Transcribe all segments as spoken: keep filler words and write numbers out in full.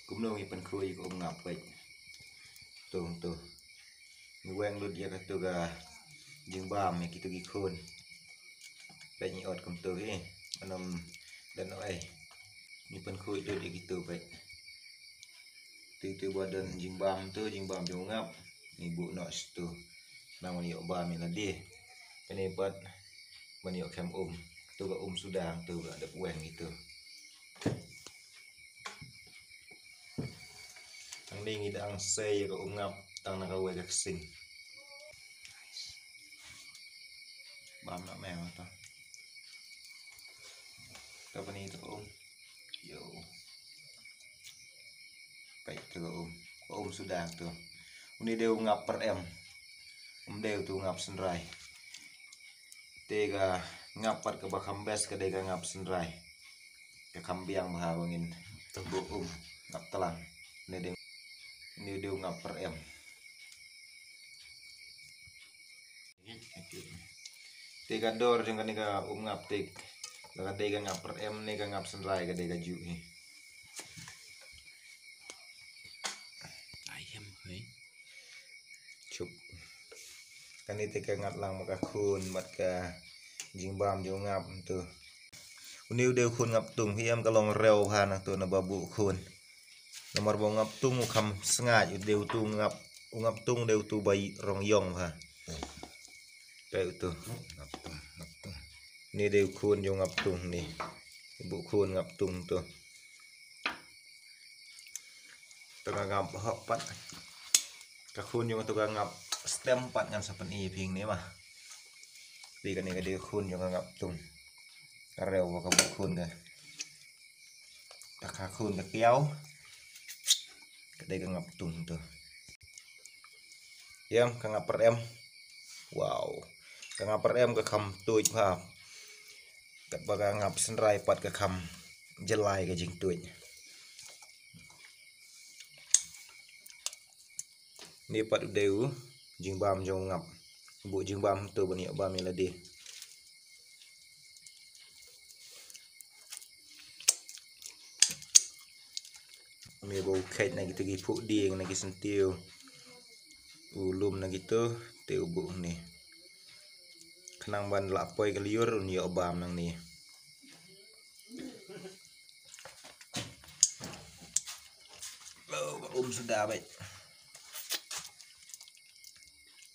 Kumno ngi pynkhuid ïa ka um ngap peit. To to. Ngi weng lut ïa kato ka jingbam ïa kito ki khun. Peit ngi ot kumto hi. Anom dan oi. Ngi pynkhuid lut ïa kito peit. Te te ba don jingbam to, jingbam jong u ngap. Ngi buh noh shato. Nang ban ïoh bam ïa lade. Kane pat ban ïoh khem um. To ka um suda, to ka dep weng ito. Hangne ngi dang sei ïa ka um ngap tang na kawei ka ksing. Bam na meng to. Ka bani to um. Yo. Peit to ka um. Ka um suda to. Une dei u ngap per em. Um dei u to ngap synrai. Te ka ngap pat kaba kham best ka dei ka ngap synrai. Ka kham biang bha ba ngin buh um ngap tlang. Ne dei, ne dei u ngap per em. Te ka dor jong kane ka um ngap te ka dei ka ngap per em ne ka ngap synrai ka dei kajuh hi. Ai hem hoi. Chup. Kane te ka ngat lang ma ka khun bad ka jingbam jong u ngap to. Une u dei u khun ngap tung hi em, ka long rew bha na to naba buh khun. Namar ba u ngap tung u kham sngaid, u dei u to ngap, u ngap tung u dei u to ba rong ïong bha. Peit u to. Ngap tung, ngap tung. Une dei u khun jong u ngap tung ne. Buh khun ngap tung to. To ka ngap hok pat. Ka khun jong to ka ngap stem pat ngan sa pyni phi ne ma. Te kane ka dei ka khun jong ka ngap tung. Ka rew ka buh khun ka. Ta ka khun ka kiaw. Ka dei ka ngap tung to. Em, ka ngap per em. Wow. Ka ngap per em ka kham tuid bha. Katba ka ngap synrai pat ka kham jyllai ka jingtuid. Ni pat u dei u jingbam jong u ngap. Buh jingbam to ban ïoh bam ïa lade. Me ba u kheit na kito ki phuh dieng na ki syntiew. U lum na kito te u buh ni. Khnang ban lah poi ka lyiur un ïoh bam nangne. Oh, ka um suda beit.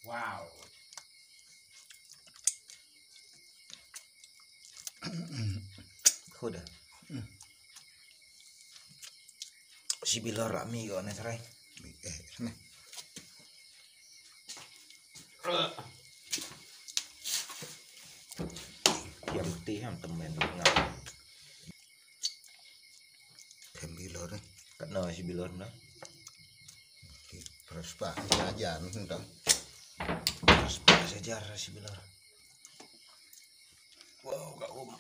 Wow. Khuda. Shi bilor ami ko ne trai. Eh, ne. Kiam ti ham temen ngap. Kiam bilor ne. Katno shi bilor na. Prospa aja nta. Prospa saja shi bilor. Wow, ka um.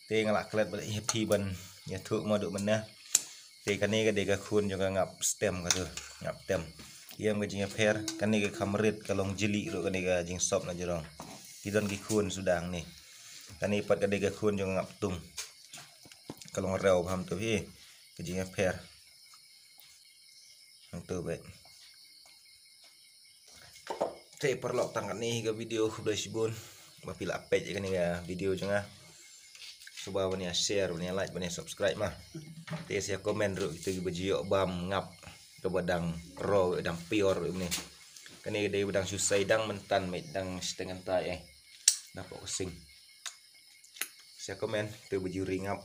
Te nga la klet bad ïa phi ban ïathuh ma duk mynne. Te kane ka dei ka khun jong ka ngap stem ka tu, ngap tem. Ïa ka jingïapher, kane ka kham rit ka long jylliew ruh kane ka jingsop na jrong. Ki don ki khun suda hangne. Kane pat ka dei ka khun jong ka ngap tung. Ka long rew bha tu hi ka jingïapher. Hangto beit. Te paralok tang katne ka video, khublei shibun ba phi la peit ïa kane ka video jong nga. Sngewbha ban ïa share, ban ïa like, ban ïa subscribe ma. Te sa comment ruh kito kiba ju ïoh bam ngap kaba dang raw, dang pure ruh mynne. Kane ka dei ba dang shu sei dang mynta, mei dang shiteng kynta eh. Napoh ka sing. Sa comment kito ba ju ri ngap.